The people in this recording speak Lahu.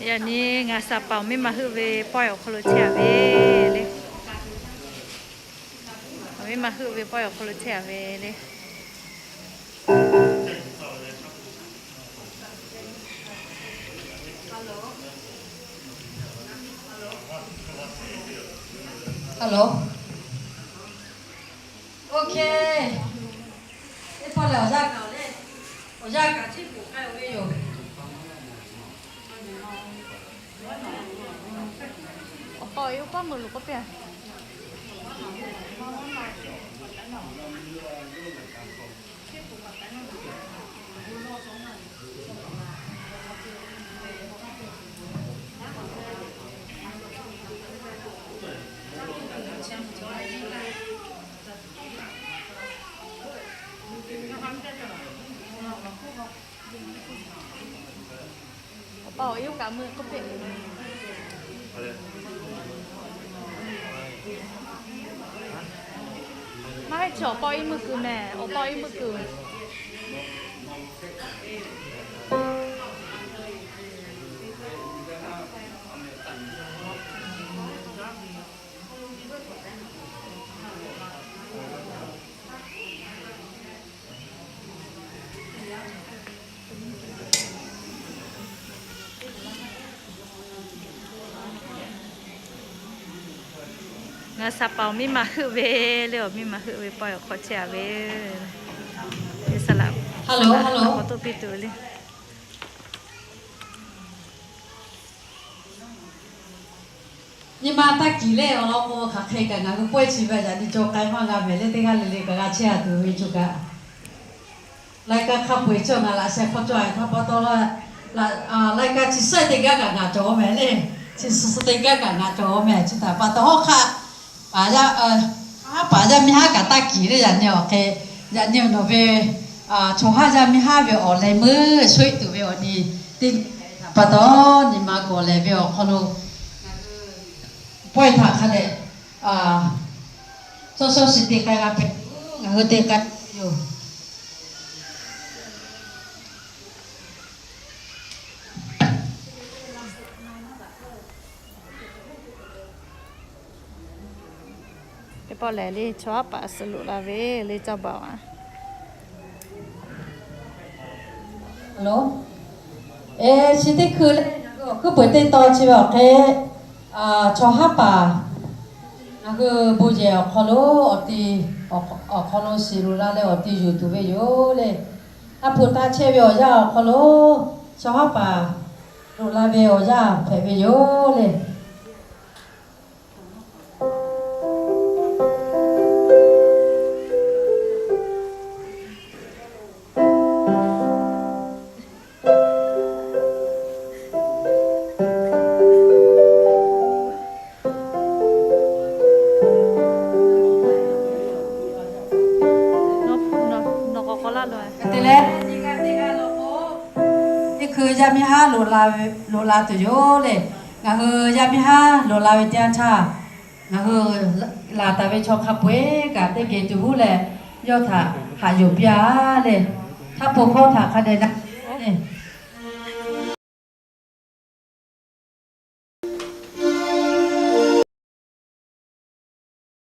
Yaꞈ nyi ngaˬ saˍ paˍ awˬ miˇ ma heuˆ ve pawehˇ awˬ hk'aw lo chehˇ a ve le. Awˬ miˇ ma heuˆ ve pawehˇ awˬ hk'aw lo chehˇ a ve le. Hello. Okay. Teˇ pawˆ lehˬ awˬ yanˇ kaꞈ le, awˬ yanˇ kaꞈ ciˉ k'oˍ k'ai-o ve yoˬ. Awˬ pa awˬ e oˇ paˆ meuꞈ loˬ k'oˆ piˇ. Awˬ pa awˬ e oˇ kaꞈ meuꞈ k'oˆ piˇ. Maˇ heˆ, chi awˬ pa awˬ e meuꞈ kuiˬ mehˍ, awˬ pa awˬ e meuꞈ kuiˬ. Ngaˬ saˍ paˍ awˬ miˇ ma heuˆ ve le, awˬ miˇ ma heuˆ ve pawehˇ awˬ hk'aw chehˇ a ve. Teˇ saˍ laꞈ, k'awꞈ toˆ piˇ tuˬ le. Nyi ma taˇ kiˍ le, awˬ lawn k'o hk'aˬ hk'e kaꞈ ngaˬ hui pawehˇ chi ve yaꞈ nyi cawˬ k'ai maˇ g'a mehˍ le, teˇ g'aˇ le le kaꞈ g'a chehˇ a tuˬ ve co kaꞈ. Laiˉ kaˇ hk'a peu-eˬ cawˬ ngaˬ laꞈ sheh hk'aw cawˬ a htaˇ pa taw la, laiˉ kaˇ chi suhˉ teˇ g'aˇ kaꞈ ngaˬ cawˬ mehˍ le, chi suhˉ teˇ g'aˇ kaꞈ ngaˬ cawˬ mehˍ. Chi htaꞈ pa taw hawˉ hk'aˆ paˍ yaˇ, haˉ paˍ yaˇ miˇ haˉ kaꞈ taˇ kiˍ le, yaꞈ nyi awˬ hk'e, yaꞈ nyi nawˬ ve chaw haˉ yaˇ miˇ haˉ ve awˬ leh meuˇ shoˉ tuˬ ve awˬ nyi teˇ nyi htaꞈ pa taw, nyi ma gawˬ lehˬ ve awˬ hk'aw lo pawehˇ htaꞈ hk'a dehꞈ, sawˉ sawˉ shiˍ te k'ai g'a hpehꞈ, ngaˬ hui te k'ai yoˬ. Teˇ pawˆ lehˬ le, chaw haˉ paˍ suh loꞈ la ve le, caˇ baˬ a. Lo, chi teˇ hkui le, awˬ hkuiˉ peuˬ teˇ tawn chi ve awˬ hk'e, chaw haˉ paˍ ngaˬ hui bon yehˬ awˬ hk'aw lo awˬ ti, awˬ hk'aw lo shiˍ loꞈ la leh awˬ ti yuˬ tuˬ ve yoˬ le. Aˉ hpu taˇ chehˇ ve awˬ yanˇ awˬ hk'aw lo chaw haˉ paˍ loꞈ la ve awˬ yanˇ hpehꞈ ve yoˬ le. Nawˬ k'awꞈ k'awꞈ laˇ loˬ. Hk'e te leh, teˇ g'aˇ teˇ g'aˇ lo k'o, teˇ hkui yaˇ miˇ haˉ loꞈ la tuˬ yoˬ le. Ngaˬ hui yaˇ miˇ haˉ loꞈ la ve teˇ yanˇ htaˇ, ngaˬ hui laˬ taˍ ve chaw hk'a peu-eˬ kaꞈ teˇ geh tuˬ huˉ leh, yawˇ htaꞈ haꞈ yuˬ piˇ a le. Htaˇ hpu hkawˇ htaꞈ hk'a dehꞈ na le.